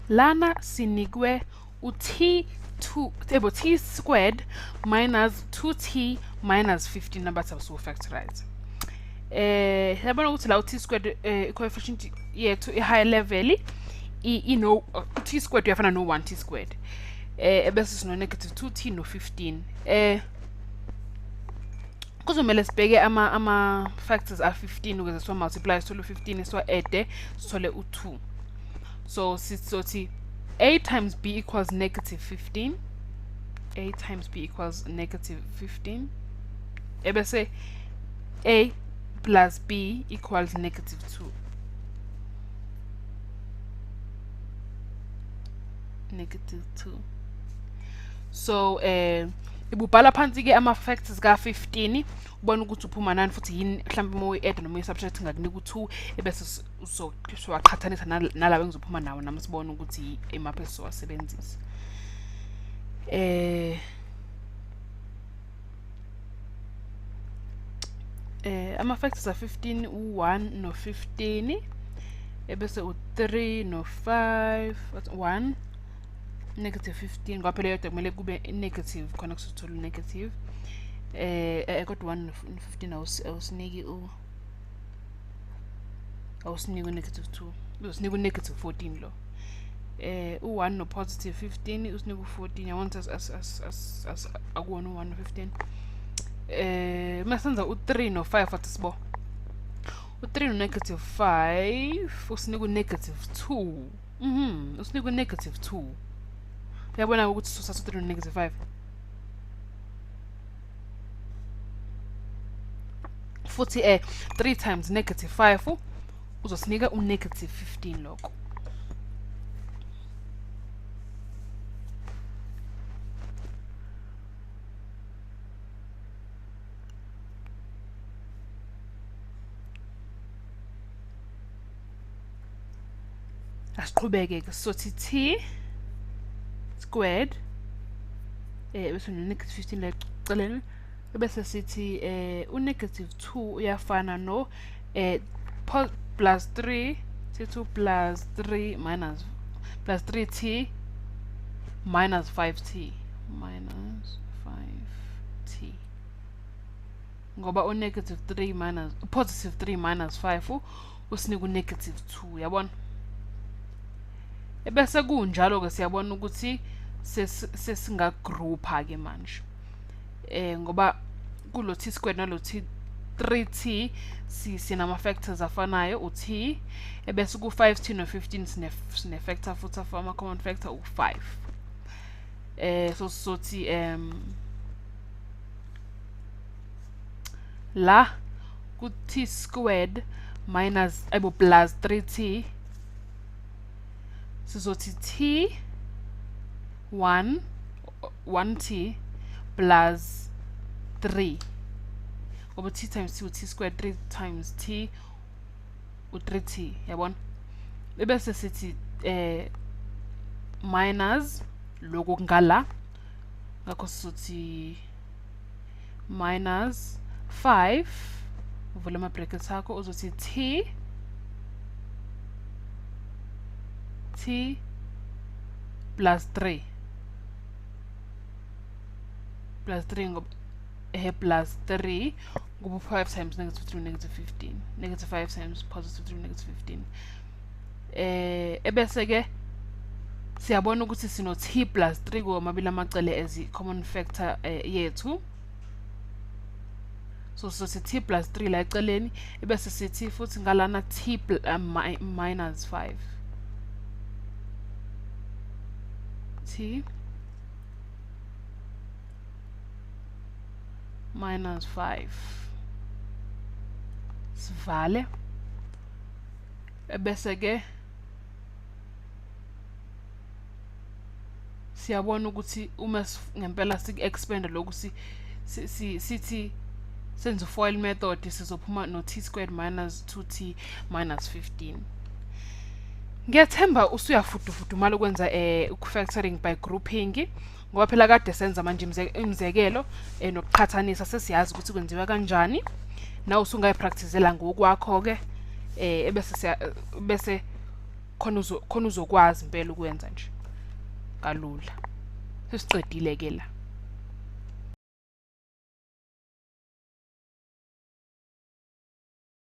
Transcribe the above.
Lana sinikwe u-t2 ebo t squared minus 2t minus 15 abathi awusuwufactorize. Yabona ukuthi la u-t squared coefficient yethu i-high level ino t squared uyafana no 1 t squared. Ebese sino negative 2t no 15. Kuzomele sibheke ama factors a 15 ukuze siwa multiply sithole u15, siwa add sithole u2. So sizothi a times b equals negative 15, a times b equals negative 15, ebese a plus b equals negative 2. Negative 2. So ibubhala phansi ke ama factors ka 15, ubona ukuthi uphuma nani futhi yini, mhlawumbe uma uyi-add noma uyi-subtract ngakunika u2, ebese uzowaqhathanisa nalawo engizophuma nawo nami, sibone ukuthi imaphi esizowasebenzisa. Ama factors a 15 u1 no15, ebese u3 no5, 1 negative 15, ngoba phela yodwa kumele kube negative khona kusothola negative. Kodwa 1 no15 awusiniki u awusiniki u-negative 2, usinika u-negative 14 lo. U1 no positive 15 usinika u14, yabona as akuwona u1 no 15. Masenza u3 no5, athi sibo u3 no negative 5 usinika u-negative 2. Usinika u-negative 2. Uyabona ukuthi sosatha u3 no negative 5 futhi 3 times negative 5 uzosinika u-negative 15 lokho. Asiqhubeke ke, sothi t squared bese no negative 15 la eceleni, bese sithi u negative 2 uyafana no plus 3 t2 plus 3 minus plus 3t minus 5t minus 5t, ngoba u-negative 3 minus positive 3 minus 5 usinika u-negative 2, yabona. Ebese kunjalo ke siyabona ukuthi sesingagroupa ke manje, ngoba kulo t squared nalo t 3t sinama factors afanayo u-t, ebese ku 5t no 15 sine factor futhi ama common factor u5. So sizothi la ku t squared minus ebo plus 3t sizothi t 1 1t plus 3, ngoba t times t u-t squared, 3 times t u-3t, yabona. Ebese sithi minus lokhu ngala, ngakho sizothi minus 5, uvule ama brackets akho, uzothi t t plus 3 plus 3, ngoba plus 3 kuba 5 times negative 3 negative 15, negative 5 times positive 3 negative 15. Ebese ke siyabona ukuthi sino t plus 3 kuwamabili amacele as common factor yethu, so sizothi t plus 3 la eceleni, ebese sithi futhi ngalana t minus 5, t minus 5, sivale. Ebese ke siyabona ukuthi uma ngempela siku-expand lokhu, sithi senze u-FOIL method, sizophuma no t squared minus 2t minus 15. Ngiyathemba usuyafudufudumala ukwenza factoring by grouping, ngoba phela kade senza manje imizekelo nokuqhathanisa, sesiyazi ukuthi kwenziwa kanjani. Nawe usungayipracticela ngokwakho ke, ebese bese Khona uzokwazi impela ukwenza nje kalula. Sesicedile ke la.